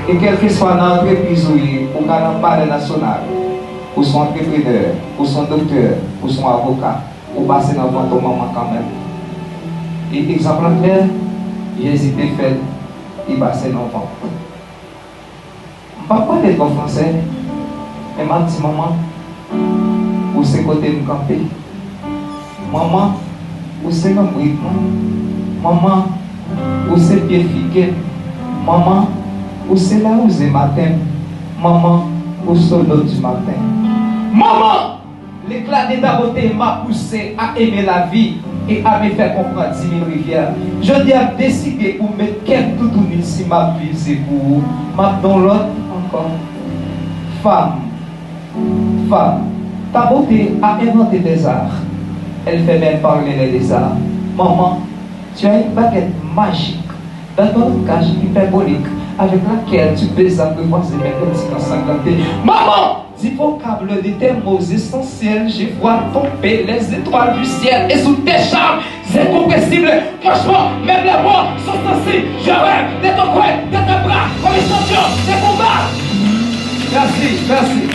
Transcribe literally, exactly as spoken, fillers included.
E kèlkeswa nan antrepriz ou ye, ou ka nan Palè Nasyonal, ou se yon antreprenè, ou se yon doktè, ou se yon avoka, ou pase nan vant yon manman kanmenm. E egzanp lan klè, Jezi te fè l, li pase nan vant. M p ap pale twò fransè, men m ap di manman, ou se kote m kanpe. Manman, ou se lanbrit mwen. Manman, ou se pye fige m. Manman, ou se lawouze maten m. Manman, ou se l'eau du matin. Manman, l'éclat de ta beauté m'a poussé à aimer la vie et à me faire comprendre dix mille rivières. Jodi a m deside pou m met kè m toutouni si m ap viv se pou ou. M ap ba w lòt ankò. Fanm, fanm, ta beauté a inventé des arts. Elle fait même parler les lézards. Maman, tu as une baguette magique dans ton langage hyperbolique avec laquelle tu peux apprivoiser mes petits ensanglantés. Maman, du vocable de tes mots essentiels, je vois tomber les étoiles du ciel et sous tes charmes incompressibles. Franchement, même les mots sont sensibles. Je rêve de ton coin, de tes bras, comme une champion de combat. Merci, merci,